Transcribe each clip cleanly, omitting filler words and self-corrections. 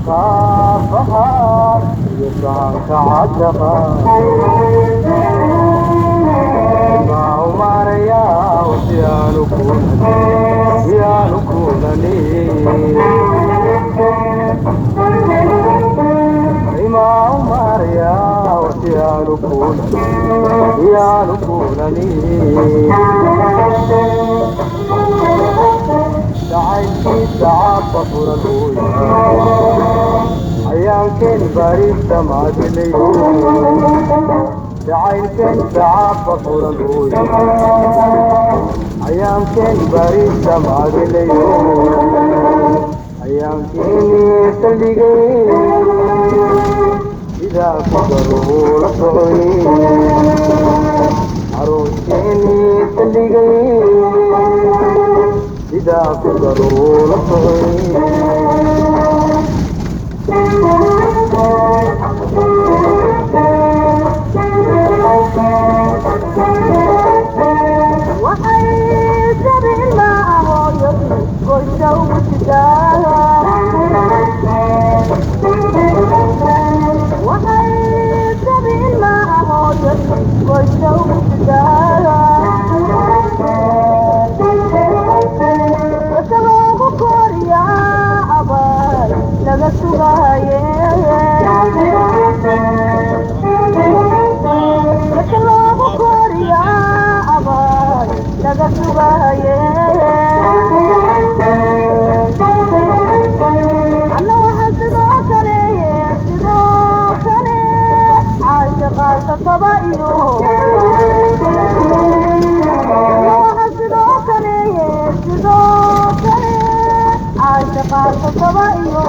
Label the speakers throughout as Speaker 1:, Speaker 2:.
Speaker 1: Saafaha iyo sahanka caashaqa maa u maarayaa si aanu si aanu kulani maa u maarayaa si aanu si aanu kulani jacaylkiisa caabba furan hooya cayaankeen barista maadilayo jacaylkeen caabba furan hooya cayaankeen barista maadilayo ayaankeeni saldhigay sidaa ku garuu la socoy arooskeeni saldhigay sidaa ku garuu la socoy.
Speaker 2: Waxay jabin ma hooyadu goysha ugu sidaa, waxay jabin ma hooyadu goysha ugu sidaa, isagoo koriyaa abaal laga sugaaye, dadka loogu koriyaa abaal laga sugaaye. Alla waxaa sidoo kale, sidoo kale caashiqaasa taba iyo, alla waxaa sidoo kale, sidoo kale caashiqaasa taba iyo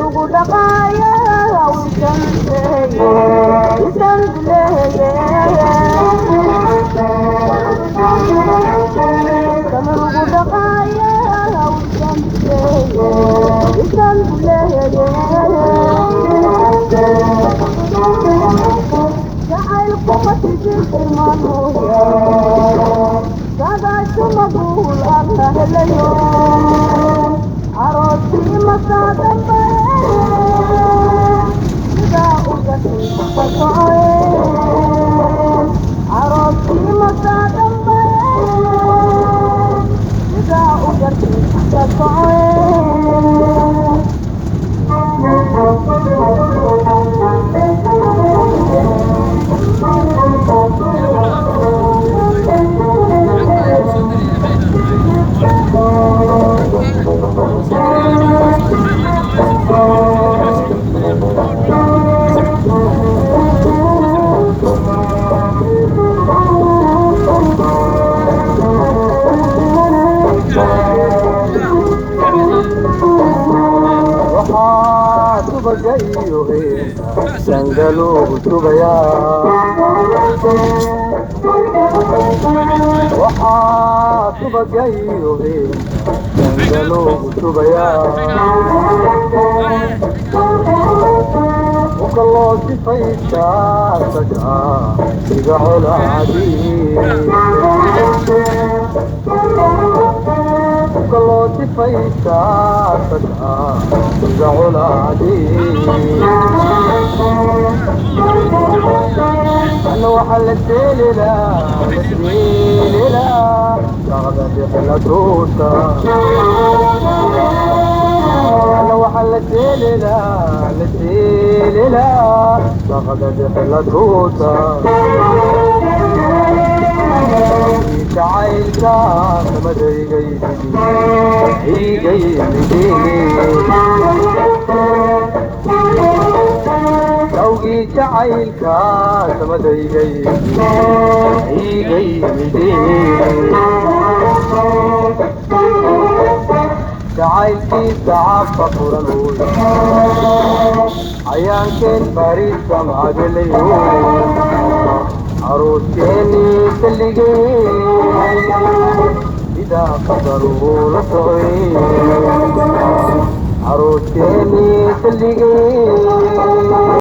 Speaker 2: ugu dhaqaaya wisan leeye, samir ugu dhaqaaya wisan wisan leeye. Jacaylku matijirmanoya sagaashu maguul alla helayo arooskii masaa dambe sidaa uga ka socoye, arooskii masaa dambe sidaa uga ka socoye.
Speaker 1: Waxaa subaga iyo heerka sangaloogu shubayaa, waxaa subaga iyo heerka sangaloogu shubayaa, uka loo sifaystaa sagaa iga colaadii, uka loo sifaystaa sagaa iga colaadii. Ana waxaa la teelilaa la teelilaa saqda bixila duuta, ana waxaa la teelilaa la teelilaa saqda bixila duuta, jacaylka samadayga iga yimid, dawgii jacaylka samadayga iga yimid, jacaylkiisa cabba furan hooy cayaankeen bariisa maadelayo arooskeeni salligay sidaa qadaruu la socay, arooskeeni salligay.